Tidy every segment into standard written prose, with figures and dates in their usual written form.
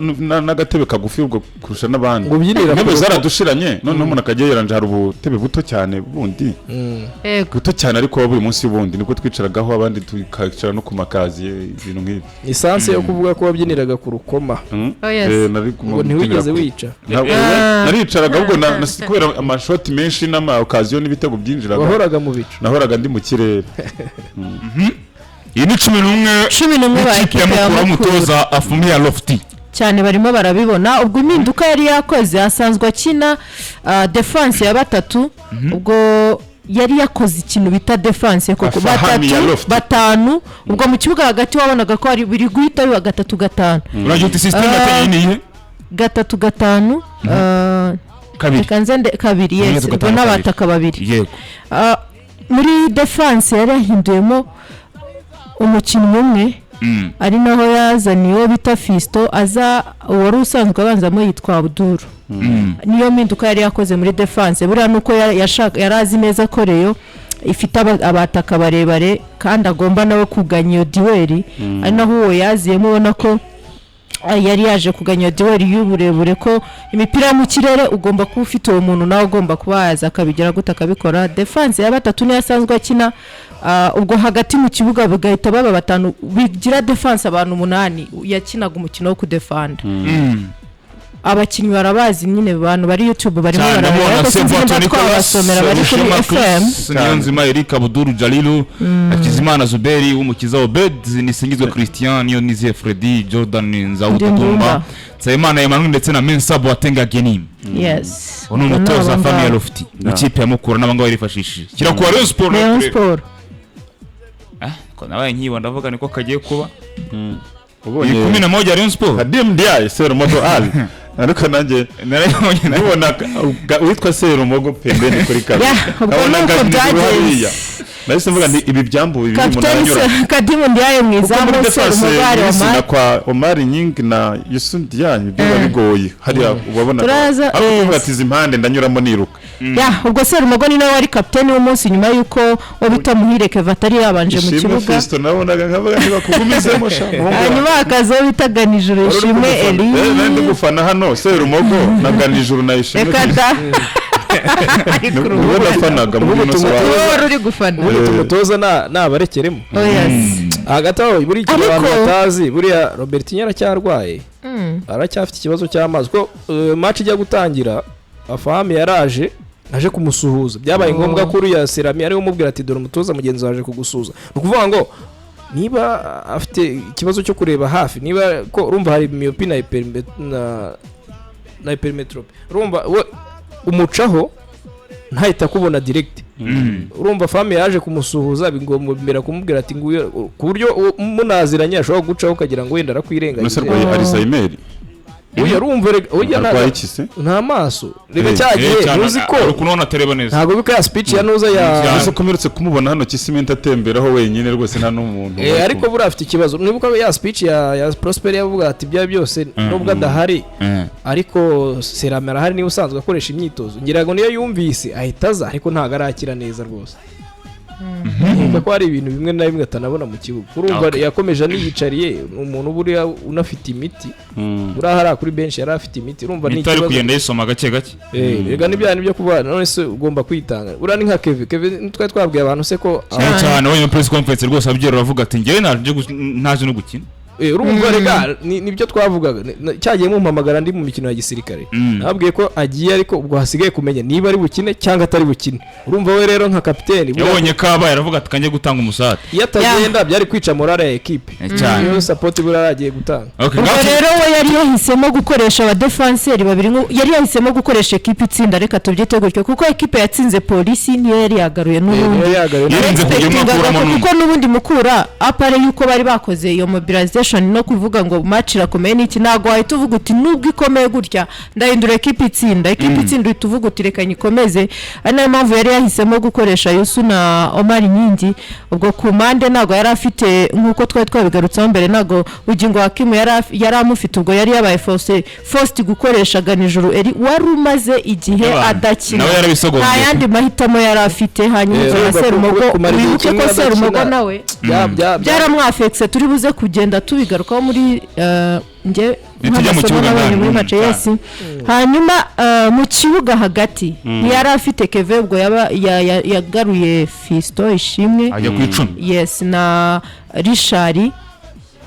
N'agatebe kagufi ubwo kurusha n'abandi. Ngo ubyinira Intebe ku rugo. zaradushiranye, noneho umuntu akajya yiranje, hari ubutebe buto cyane bundi, buto cyane ariko buri munsi y'ubundi nibwo twicaragaho, abandi tukicara no ku makaziye, ibintu nk'ibi. Essence yo kuvuga ko wabyiniraga ku rukoma. Oh, yes. Nari Ngo ntiwigeze wica? Ntabwo naricaraga, ahubwo kubera amashoti menshi n'ama occasion n'ibitego byinjiraga, Wahoraga mu bicu. nahoraga ndi mu kirere. Iyi ni 11 11 ba y'ikipe ya ekipe ya Mukura, Mukura. umutoza Afumia Lofti. Cyane, barimo barabibona. Ubwo impinduka yari yakoze, asanzwe akina defense ya batatu. Ubwo yari yakoze ikintu bita defense koko. Afahami ya Batatu, Lofty. batanu. Ubwo mu kibuga hagati wabonaga ko hari biri guhita biba gatatu gatanu. Uragira uti système yateye ni iyihe? Gatatu gatanu, Kabiri. Reka nze kabiri, yes. Gatatu, Ubwo gatanu, n'abataka babiri. Yego. Muri defense yari yahinduyemo umukinnyi umwe, ari naho yazaniye uwo bita Fiston, aza uwari usanzwe abanzamo yitwa Abduru. Niyo mpinduka yari yakoze muri defense. Buriya nuko yari azi neza ko Rayon ifite abataka barebare kandi agomba nawe kuganya iyo duel, ari naho uwo yaziyemo, ubona ko yari yaje kuganya iyo duel y'uburebure, ko imipira yo mu kirere ugomba kuba ufite uwo muntu nawe ugomba kuba yaza akabigira gute, akabikora. Defense ya batatu niyo asanzwe akina. Ubwo hagati mu kibuga bagahita baba batanu, bigira defense abantu umunani. Yakinaga umukino wo kudefanda. Abakinnyi barabazi nyine, abantu bari YouTube barimo Cyane. barabara, Ndabona ariko sinzi Sebwato niba Nicolas, twabasomera bari kuri Rushema FM. Chris, Niyonzima Eric, Abdul Jalilu, Hakizimana Zuberi, Umukiza Obed, Nisingizwe Christian, Niyonizeye Freddy, Jordan Nzawutumba, Ndimba. Nsabimana Emmanuel ndetse na Mensa Boateng Genim. Yes. Uwo ni Ubwo ni umutoza abo Afahmia ngabo. Lofti mu ikipe ya Mukura, n'abangaba yarifashishije. Kirakuba Rayon Sport. Rayon Sport. Ah, ko nabaye nkiba ndavuga niko kagiye kuba. Ubonye Iyi 11 Rayon Sport. Hadim Ndiaye, Serumogo Ali, ariko nanjye Narayibonye ndibona uwitwa Serumogo pembeni kuri kabiri. Yeah, ubwo Nkabona nuko Ganijuru byagenze. hariya. Nahise mvuga nti ibi byambuwe, ibi umuntu Kapiteni aranyura. Kadimu Ndiaye mu Kuko izamu, muri defense Serumogo ari nyirizina Omar. kwa Omar Nying na Yusu Ndiaye biba bigoye hariya ubabona, ariko kuvuga ati izi impande ndanyuramo niruka. Ya, ubwo Serumogo ni nawe wari kapiteni w'umunsi nyuma y'uko uwo bita Muhire Keva atari yabanje mu Ishimwe kibuga. Fiston nabonaga nkavuga ntibakugumizemo sha muhungu wanjye. Hanyuma hakaza uwo bita Ganijuru Wari uri Ishimwe gufana. Eli. Nari ndi gufana hano Serumogo na Ganijuru na Ishimwe. Reka da. Niwe nafanaga muri ino soir. Wowe wari uri gufana. Ubundi tumutoza nabarekeremo. Oh yes. Hagati aho, buriya ikintu abantu batazi, buriya Robertinho aracyarwaye, aracyafite ikibazo cy'amazi, ko match ijya gutangira Afahami yaraje aje kumusuhuza, byabaye ngombwa ko uriya Serami ariwe umubwira ati: "Dore umutoza mugenzi waje kugusuhuza." Ni ukuvuga ngo niba afite ikibazo cyo kureba hafi, niba ko urumva hari myopie na hypermétropie, urumva we umucaho ntahita akubona direct. Urumva Fami yaje kumusuhuza, bingomba kumubwira ati nguyu, ku buryo munaziranye ashobora gucaho ukagira ngo wenda None arakwirengagije. arwaye Alzheimer? Oya, urumva rega, oya. Arwaye iki se? Nta maso rega cyagiye ntuzi ko Hari ukuntu ubona atareba neza. Ntabwo bika ya speech ya nuza ya Cyane. Ese ko mperutse kumubona hano Kisimenti atemberaho wenyine rwose, nta n'umuntu bari Ariko kumwe. buriya afite ikibazo. Nibuka ya speech ya Prosper yavuga ati ibyo byose nubwo adahari, ariko Serame arahari, niba usanzwe akoresha imyitozo. Ngira ngo niyo yumvise ahita aza, ariko ntabwo arakira neza rwose. Nkeka ko hari ibintu bimwe na bimwe atanabona mu kibuga. Urumva yakomeje aniyicariye, ni umuntu buriya unafite imiti. Buriya hariya kuri benshi yari afite imiti, urumva ni Imiti ari ikibazo. kugenda yisoma gake gake. Rega n'ibyaha nibyo kuba none se ugomba kwitanga. Buriya ni nka Keve. Keve twari twabwiye abantu se ko Cyane cyane abonye muri press conference rwose abyera aravuga ati: "Njyewe naje no gukina." Urumva rega nibyo twavugaga. Cyagiye mumpamagara ndi mu mikino ya gisirikare, nababwiye ko agiye, ariko ubwo hasigaye kumenya niba ari bukine cyangwa atari bukine. Urumva we rero nka kapiteni buriya Yabonye kabaye aravuga ati: "Kanjye gutanga umusate." Iyo atagenda byari kwica morale ya ekipe. Cyane. Niyo support buriya yaragiye gutanga. Okay, Ubwo ngaho rero we yari yahisemo gukoresha abadefanseri babiri, yari yahisemo gukoresha ekipe itsinda, reka tubyite gutyo, kuko ekipe yatsinze Polisi niyo yari yagaruye n'ubundi. Niyo yagaruye. Yirinze kugira umwe Expectingaga akuramo n'undi. Kuko n'ubundi Mukura, à part yuko bari bakoze iyo mobilization no kuvuga ngo match irakomeye n'iki, ntabwo wahita uvuga uti nubwo ikomeye gutya ndahindura ekipe itsinda. Ekipe itsinda uhita uvuga uti reka nyikomeze. Ari nayo mpamvu yari yahisemo gukoresha Yusu na Omar Nyingi. Ubwo ku mpande ntabwo yari afite, nk'uko twari twabigarutseho mbere, ntabwo Bugingo Hakimu yari amufite. Ubwo yari yabaye forced gukoresha Ganijuru Eri wari umaze igihe Yabaye. adakina. Nawe yarabisogongeye. Nta yandi mahitamo yari afite. Hanyuma ubwo na Urumva Serumogo, kumara igihe wibuke kimwe ko Serumogo adakina, nawe byaramwafekise. Turi buze kugenda tubigarukaho muri njye Nitujya mu nk'amasomo kibuga nabonye ndani. muri match, yes. Hanyuma mu kibuga hagati ntiyari afite Keve, ubwo yaba yagaruye Fisto Ishimwe. Ajya ku 10. Yes, na Richard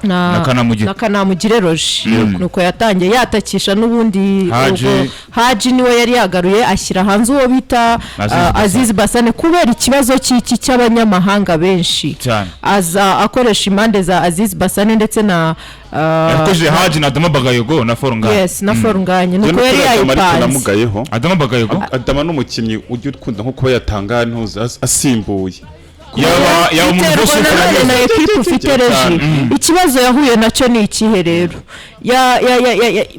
Na Kanamugire. Na Kanamugire Roje. Nuko yatangiye yatakisha n'ubundi. Haji. Ubwo Haji niwe yari yagaruye, ashyira hanze uwo bita Aziz Basane. Aziz Basane, kubera ikibazo cy'iki cy'abanyamahanga benshi. Cyane. Aza akoresha impande za Aziz Basane ndetse na Yakojeje Haji na Adama Bagayogo na Forunganye. Yes, na Forunganye, nuko yari Ariko yayipanze. namugayeho. Adama Bagayogo. Adama n'umukinnyi ujya ukunda nko kuba yatanga ntuza asimbuye. Yaba umuntu Biterwa rwose nanone na ekipe ufite, reji. Ikibazo yahuye nacyo ni ikihe rero?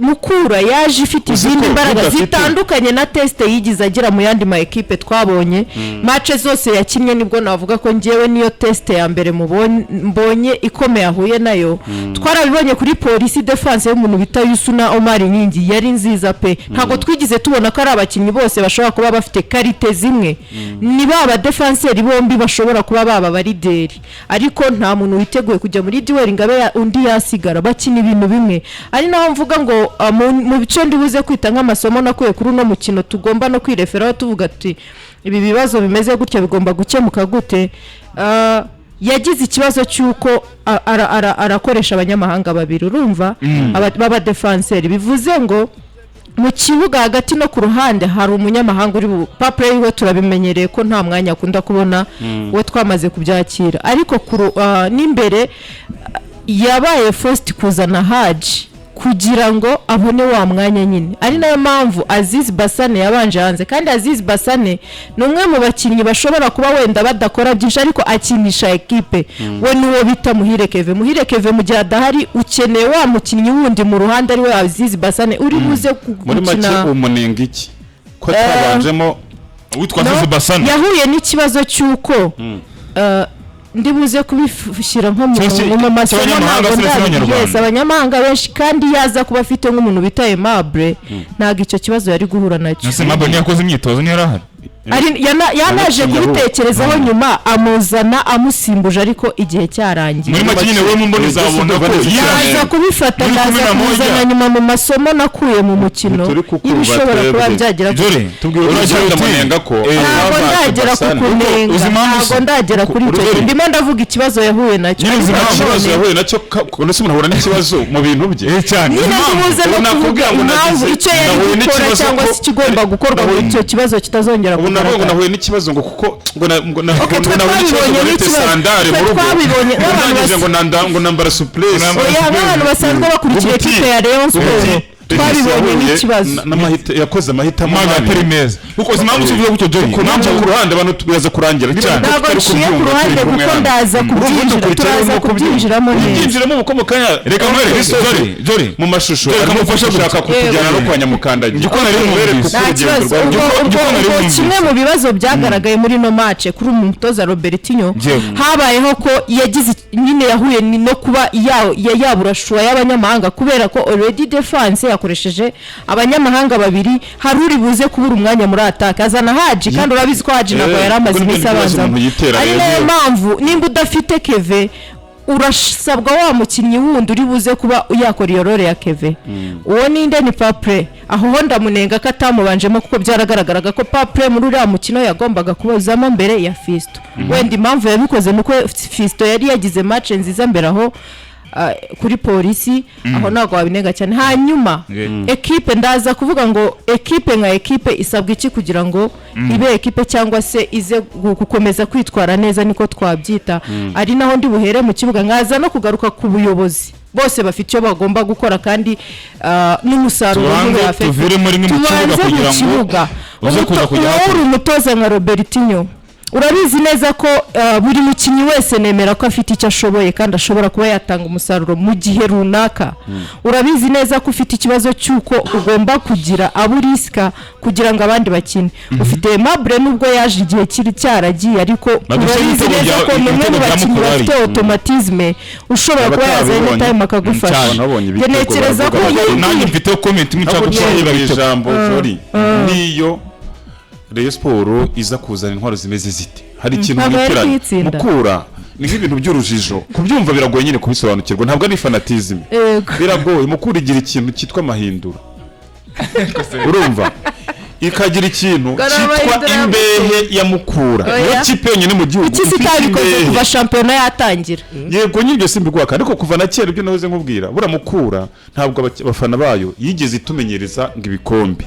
Mukura yaje ifite Uzi izindi ko mbaraga zitandukanye na test yigize agira mu yandi ma ekipe twabonye. Match zose yakinnye, nibwo navuga ko ngewe niyo test ya mbere mbonye ikomeye ahuye nayo. Twarabibonye kuri Polisi, defense y'umuntu bita Yusu na Omar Nkingi yari nziza pe. Ntabwo twigize tubona ko ari abakinnyi bose bashobora kuba bafite qualité zimwe. Ni ba badefanseri bombi bashobora kuba baba aba leader, ariko nta muntu witeguye kujya muri duel ngo abe undi yasigara. Bakina ibintu bimwe, ari naho mvuga ngo mu bice ndibuze kwita nk'amasomo nakuye kuri uno mukino, tugomba no kwireferaho tuvuga tuti ibi bibazo bimeze gutya bigomba gukemuka gute. Yagize ikibazo cy'uko arakoresha abanyamahanga babiri, urumva, b'abadefanseri. Bivuze ngo mu kibuga hagati no ku ruhande hari umunyamahanga uri papure we turabimenyereye ko nta mwanya akunda kubona, we twamaze kubyakira. Ariko n'imbere yabaye forced kuzana Haji kugira ngo abone wa mwanya nyine, ari nayo mpamvu Aziz Basane yabanje hanze. Kandi Aziz Basane ni umwe mu bakinnyi bashobora kuba wenda badakora byinshi, ariko akinisha ekipe. We n'uwo bita Muhire Keve. Muhire Keve mu gihe adahari, ukeneye wa mukinnyi wundi mu ruhande, ari we Aziz Basane uri buze Muri make, gukina. umunenga iki ko atabanjemo? Witwa Aziz Basane Yahuye n'ikibazo cy'uko ndi buze kubishyira nko Cyangwa se mu masomo cy'abanyamahanga ntabwo se n'abanyarwanda. Yes, abanyamahanga benshi. Kandi yaza kuba afite nk'umuntu bita Aimable, ntabwo icyo kibazo yari guhura nacyo. Ese Mabel ntiyakoze imyitozo? Ntiyari ahari? Yanaje Yanakinye. kubitekerezaho nyuma, amuzana amusimbuje, ariko igihe cyarangiye. Muri make nyine wowe mu mboni uzabona ko Yaza kubifata, Muri ndaza 11. kumuzana nyuma mu masomo nakuye mu mukino Ntituri kukumva y'ibishobora kuba twebwe. byagera Dore Tubwire uragira uragira uti, ndamunenga ko Ntabwo Abaje ndagera ku Basane. kunenga. Uzi impamvu Ntabwo se? ndagera kuri icyo. Urugero. Ndimo ndavuga ikibazo yahuye nacyo. Nyine uzi Ariko impamvu. Ikibazo nanone- yahuye nacyo ndetse umuntu ahura n'ikibazo mu bintu bye. Cyane. Nyine ndibuze no Ubu kuvuga nakubwira ngo impamvu, icyo yari nahuye gukora n'ikibazo cyangwa se ikigomba gukorwa ngo icyo kibazo kitazongera Ubu navuga ngo kugaragara. nahuye n'ikibazo ngo kuko ngo ngo Okay, ngo twe nahuye n'ikibazo twabibonye ngo nite n'ikibazo. sandale Twe mu rugo, twabibonye nk'abantu ndangije ngo ngo nambara supuresi. Nambara Oya, nk'abantu basanzwe bakurikira ekipe ya Rayon Sport, twabibonye nk'ikibazo. Yakoze amahitamo Ntabwo mabi. atari meza, kuko uzi impamvu tuvuga gutyo, Joy? Ku mpamvu ku ruhande abantu biraza kurangira Cyane. Ntabwo nciye ku ruhande, kuko ndaza kubyinjira, turaza kubyinjiramo neza. Kubyinjiramo kuko mu kanya Reka nkwereke, Joy, Joy. mu mashusho Joy, arimo kamufashe gushaka gutya. kutujyana no kwa Nyamukandagira. Njye uko nari Mwereke mwumvise. uko Nta urugendo kibazo. rwari Ubwo Njye ubwo uko nari ubwo mwumvise. kimwe mu bibazo byagaragaye muri ino match kuri umutoza Robertinho, Njyewe. habayeho ko yagize nyine yahuye no kuba yabura choix y'abanyamahanga, kubera ko already defense yakoresheje abanyamahanga babiri, hari uri buze kubura umwanya muri attaque. Azana Haji, kandi urabizi ko Haji ntabwo yari amaze Ubwo iminsi nibyo bibazo abanzamo. umuntu yitera Ari rero. nayo mpamvu nimba udafite Keve, urasabwa wa mukinnyi wundi uri buze kuba yakora iyo role ya Keve. Uwo ninde? Ni Papre. Aho ho ndamunenga ko atamubanjemo, kuko byaragaragaraga ko Papre muri uriya mukino yagombaga kubazamo mbere ya Fisto. Wenda impamvu yabikoze ni uko Fisto yari yagize match nziza mbere aho kuri Polisi. Aho ntabwo wabinenga cyane. Hanyuma ekipe, ndaza kuvuga ngo ekipe nka ekipe isabwa iki kugira ngo ibe ekipe cyangwa se ize gukomeza kwitwara neza, niko twabyita. Ari naho ndi buhere mu kibuga, nkaza no kugaruka ku buyobozi. Bose bafite icyo bagomba gukora, kandi n'umusaruro Tubanze ntube affected. tuvire muri mwe mu kibuga Tubanze mu kugira ngo kibuga. uze kuza kujya Wowe uri hakurya. umutoza nka Robertinho, urabizi neza ko buri mukinnyi wese nemera ko afite icyo ashoboye kandi ashobora kuba yatanga umusaruro mu gihe runaka. Urabizi neza ko ufite ikibazo cy'uko ugomba kugira abo urisika kugira ngo abandi bakine. Ufite Aimable, nubwo yaje igihe kiri cyaragiye, ariko Badushyire urabizi ibitego neza ko ni umwe mu ibitego bya bakinnyi Mukura bafite automatisme, ushobora kuba yaza Abatarabibonye. anytime akagufasha. Cyane. Nabonye Njye ibitego ntekereza ko baravuga yari Nanjye mfiteho comment imwe nshaka Ntabwo guca. niba ijambo Jori, niyo Rayon Sport iza kuzana intwaro zimeze zite, hari ikintu Ntabwo yari mwitiranya. kuyitsinda. Mukura Ni nk'ibintu by'urujijo, kubyumva biragoye nyine, kubisobanukirwa ntabwo ari fanatisme. Biragoye. Mukura igira ikintu cyitwa amahindura, urumva, ikagira ikintu Garama cyitwa hindura ya imbehe ya Mukura. Oya. Niyo kipe yonyine mu gihugu Kuki se ifite itabikoze imbehe. kuva shampiyona yatangira? Yego nyine, ibyo simbiguhaka, ariko kuva na kera, ibyo nahoze nkubwira, buriya Mukura ntabwo abafana bayo yigeze itumenyereza ngo ibikombe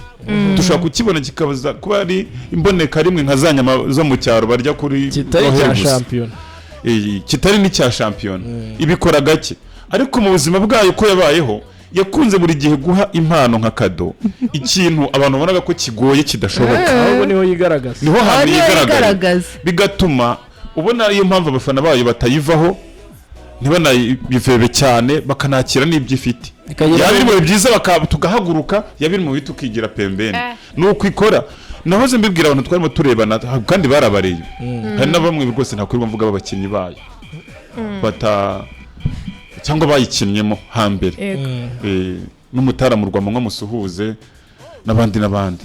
dushobora kukibona kikabaza kuba ari imboneka rimwe, nka za nyama zo mu cyaro barya kuri Kitari Noheli cya gusa. shampiyona. Kitari n'icya shampiyona, ibikora gake, ariko mu buzima bwayo uko yabayeho yakunze buri gihe guha impano nka cadeau ikintu abantu babonaga ko kigoye, kidashoboka. Ahubwo niho yigaragaza. Niho Aho hantu niho yigaragara, yigaragaza. bigatuma ubona ariyo mpamvu abafana bayo batayivaho, ntibanayivebe cyane, bakanakira n'ibyo ifite. Ikagira Yaba iri mu bihe byiza tugahaguruka, yaba iri mu bibi tukigira pembeni. Ni uko ikora. Nahoze mbibwira abantu twarimo turebana, kandi barabareye. Hari na bamwe rwose ntakwirirwa mvuga b'abakinnyi bayo bata cyangwa bayikinnyemo hambere. N'umutaramurwa manywa musuhuze n'abandi n'abandi.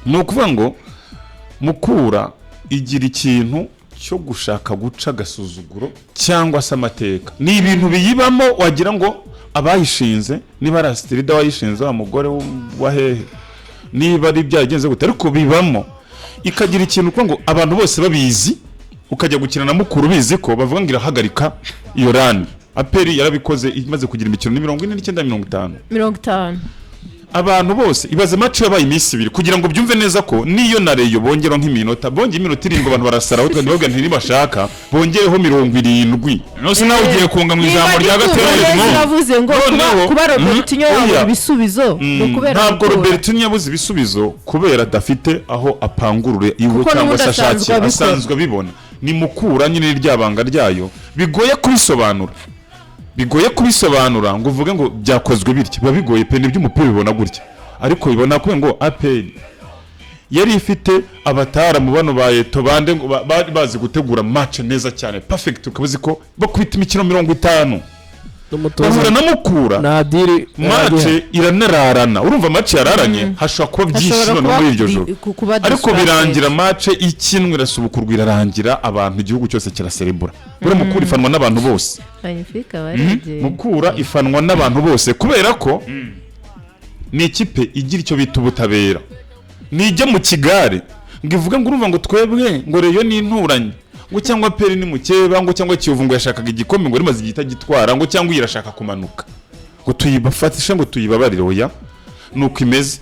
Ni ukuvuga ngo Mukura igira ikintu cyo gushaka guca agasuzuguro cyangwa se amateka. Ni ibintu biyibamo, wagira ngo abayishinze, niba ari Asitirida wayishinze, wa mugore wa hehe, niba ari byagenze gute, ariko bibamo. Ikagira ikintu kuko ngo abantu bose babizi, ukajya gukina na Mukura ubizi ko bavuga ngo irahagarika iyo run. APR yarabikoze imaze kugira imikino ni 49, 50. 50. Abantu bose ibaze match yabaye iminsi 2, kugira ngo byumve neza ko niyo na Rayon bongeraho nk'iminota, bongeye iminota 7, abantu barasara, aho twari bavuga ntibashaka bongereho 70. Nose nawe ugiye kunga mu ijambo rya Niba Gatera. neza Edmond. uravuze ngo kuba Robertinho yabura Oya. ibisubizo ni ukubera Ntabwo Mukura. Robertinho yabuze ibisubizo kubera adafite aho apangurure iwe Kuko cyangwa se n'ubundi asanzwe ashakiye. abikora. Asanzwe abibona. Ni Mukura nyine rya banga ryayo bigoye kubisobanura, bigoye kubisobanura ngo uvuge ngo byakozwe bitya, biba bigoye pe. Nibyo, umupira ubibona gutya, ariko bibona kubera ngo APR yari ifite abataramu bano ba Eto bande ngo bari bazi gutegura match neza cyane, perfect, ukaba uzi ko bakubita imikino 50 N'umutoza bahura na Mukura, na diri. Match iranararana. Urumva match yararanye, hashobora kuba byinshi Hashobora noneho kuba muri iryo joro, kuba ariko distracted. birangira match ikinwe, irasubukurwa, irarangira, abantu igihugu cyose kiraserebura. Buriya Mukura ifanwa n'abantu bose. Magnifique abaregeye. Mukura ifanwa n'abantu bose kubera ko ni ikipe igira icyo bita ubutabera. Nijya mu kigare ngo ivuge ngo urumva ngo twebwe ngo Rayon ni inturanyi, ngo cyangwa APR ni mukeba, ngo cyangwa Kiyovu ngo yashakaga igikombe, ngo rimaze igihe itagitwara, ngo cyangwa iyi irashaka kumanuka, ngo tuyibafatishe, ngo tuyibabarire. Oya, ni uko imeze.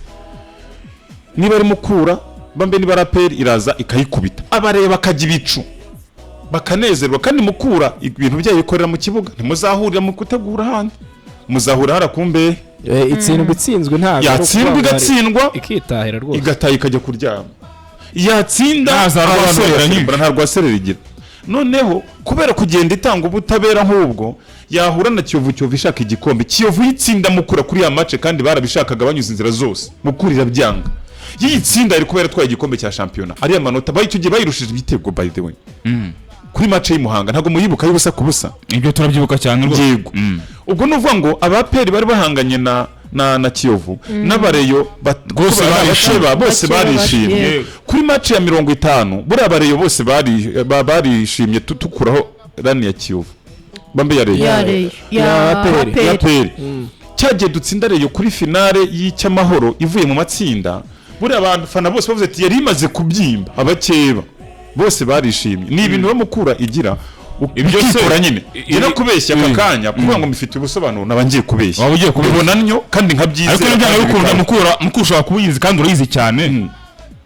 Niba ari Mukura bambe, niba ari APR, iraza ikayikubita, abareba akajya ibicu bakanezerwa. Kandi Mukura ibintu byayo ikorera mu kibuga, ntimuzahurira mu gutegura ahandi, muzahura hara ku mbehe. Itsindwa itsinzwe ntabwo ari Yatsindwa ukuvuga ngo igatsindwa, ikitahira rwose. Igataha ikajya kuryama. Yatsinda, Nta za abantu rwaserera bagaserebura, nyinshi. nta rwaserera igira. Noneho kubera kugenda itanga ubutabera nk'ubwo, yahura na Kiyovu, Kiyovu ishaka igikombe, Kiyovu yitsinda Mukura kuri ya match, kandi barabishakaga banyuze inzira zose, Mukura irabyanga. Yiyitsinda yari kuba yaratwaye igikombe cya shampiyona. Ariya manota icyo gihe bayirushije ibitego, by the way, kuri match y'i Muhanga, ntabwo muyibuka, y'ubusa ku busa? Ibyo turabyibuka cyane rwose. Yego. Ubwo ni ukuvuga ngo aba APR bari bahanganye na Kiyovu n'aba Rayon Bose ko bari barishimye. abakeba, bose Bakeba barishimye. yego. Kuri match ya 50 buriya aba Rayon bose barishimye, tukuraho run ya Kiyovu bambe ya Rayon. Ya Rayon. Ya Ya APR. Ya APR. APR. Cyagiye dutsinda Rayon kuri finale y'icyamahoro ivuye mu matsinda, buriya abafana bose bavuze ati yari imaze kubyimba, abakeba bose barishimye. Ni ibintu Mukura igira Ibyo se- ukikora nyine. Njye no kubeshya aka kanya, kuvuga ngo mbifitiye ubusobanuro, naba ngiye kubeshya. Waba ugiye kubeshya. Mbibona nnyo kandi nkabyizera, Ariko n'ibyanga kandi bikunda, bikaba. Mukura ushobora kuba uyizi kandi urayizi cyane,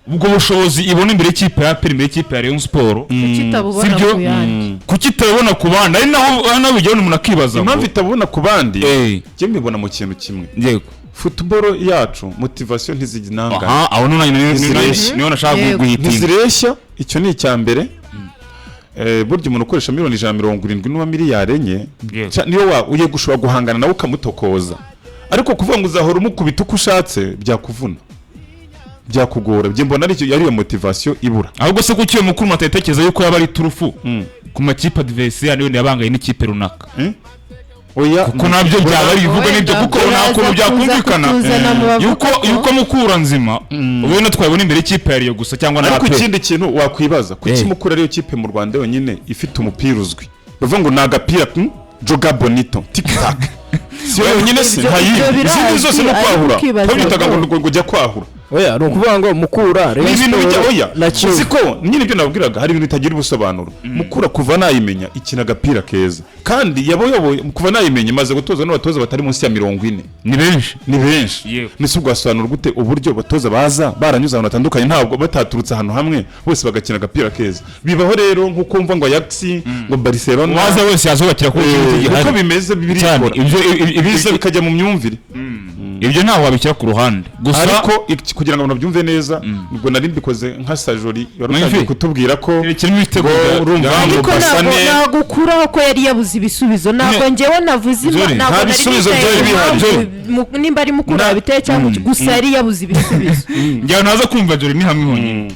ubwo bushobozi ibona imbere y'ikipe ya APR, imbere y'ikipe ya Rayon Sport. Kuki itabubona Sibyo? ku yandi? Kuki itabibona ku bandi? Ari naho bigera umuntu akibaza ngo Impamvu itabona ku bandi, njye mbibona mu kintu kimwe. Football yacu, motivation ntizinangana. Aha, aho Ntizireshya. niho nashaka guhitinga. Ntizireshya, icyo ni icya mbere. Burya umuntu ukoresha miliyoni 170 n'uwa miliyari 4, niyo wa ugiye gushobora guhangana nawe ukamutokoza, ariko kuvuga ngo uzahora umukubita uko ushatse byakuvuna, byakugora. Njye mbona ariyo motivation ibura. Ahubwo se kuki iyo Mukuru atatekereza yuko yaba ari turufu ku makipe adversaire wenda yabangaye n'ikipe runaka? Eh? Oya. Kuko nabyo byaba ari ibivuga n'ibyo, kuko nta kuntu byakumvikana Kutuzana mu bavuga yuko yuko Mukura nzima ubona twabona imbere y'ikipe ya Rayon gusa cyangwa na Ariko APR. ikindi kintu wakwibaza, kuki Mukura ariyo kipe mu Rwanda yonyine ifite umupira uzwi, bavuga ngo ni agapira, joga bonito, tic tac, si yo yonyine se? Ibyo Ntayindi, birazwi, izindi zose no ariko kwahura ukibaza babyitaga ngo ngo ngo ujya kwahura. Oya, ni ukuvuga ngo Mukura, Ni Rayon ibintu bijya Sport oya na uzi Kiyovu. ko nyine ibyo nabwiraga, hari ibintu bitagira ubusobanuro. Mukura kuva nayimenya ikina agapira keza, kandi yabayoboye kuva nayimenya imaze gutoza n'abatoza batari munsi ya 40. Ni benshi. Ni benshi. Nese ubwo wasobanura gute uburyo batoza baza baranyuze ahantu hatandukanye, ntabwo bataturutse ahantu hamwe, bose bagakina agapira keza? Bibaho rero nk'uko wumva ngo Ajax, ngo Barcelona. Uwaza wese yazubakira kuri iki giti Uko gihari. bimeze Cyane. birikora, Ibyo biza bikajya mu myumvire. Ibyo ntaho wabishyira ku ruhande gusa. Ariko kugira ngo abantu babyumve neza, ubwo nari mbikoze nka Sajori wari utangiye Mwumve. kutubwira ko Kirimo ibitego ngo urumva ngo Ariko ntabwo Basane ntabwo ukuraho ko yari yabuze ibisubizo. Ntabwo njyewe navuze Zori, ntabwo nta nari bisubizo nitaye byari ku bihari. mpamvu Zori. nimba ari Mukura yabiteye cyangwa iki, gusa yari yabuze ibisubizo. Njyewe ntaza kumva Jori, ni hamwe honyine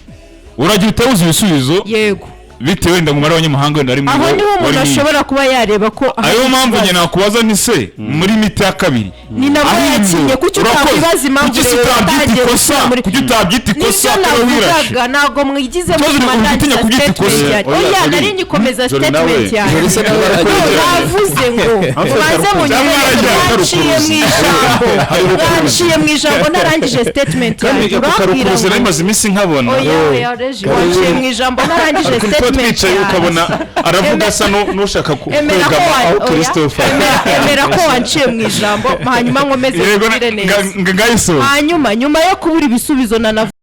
uragira utabuze ibisubizo Yego. bitewe wenda mu mubare w'abanyamahanga wenda ari Aho niho umuntu wari mwinshi. ashobora kuba yareba ko hari Ariyo mpamvu ikibazo. njye nakubaza ni se muri mi-temps ya kabiri Ni nabwo Aho yakinye, kuki urakoze. utakwibaza impamvu Kuki se rero utabyita yatangiye ikosa? gushyira muri Kuki utabyita ikosa Nibyo ko wirashe? navugaga, ntabwo mwigize Ikibazo mutuma uri gutinya ndangiza kubyita statement ikosa. yanjye. Oya, Oya, Jolly. nari ngikomeza Jolly nawe. statement yanjye. Jolly se nawe No, aragereranya. navuze ngo mubanze munyereke, mwanciye mu ijambo, mwanciye mu ijambo ntarangije statement Kandi yanjye. ako Urambwira karukuruzi ngo nari maze iminsi nkabona. Oya, oya, Reji, wanciye mu ijambo ntarangije Ariko tuba statement twicaye yanjye. ukabona aravuga asa n'ushaka Emera ko kwegama aho oya, Christopher. emera ko wanciye mu ijambo, hanyuma nkomeze Yego. nkubwire neza. Ngayisoza. Hanyuma nyuma yo kubura ibisubizo nanavuze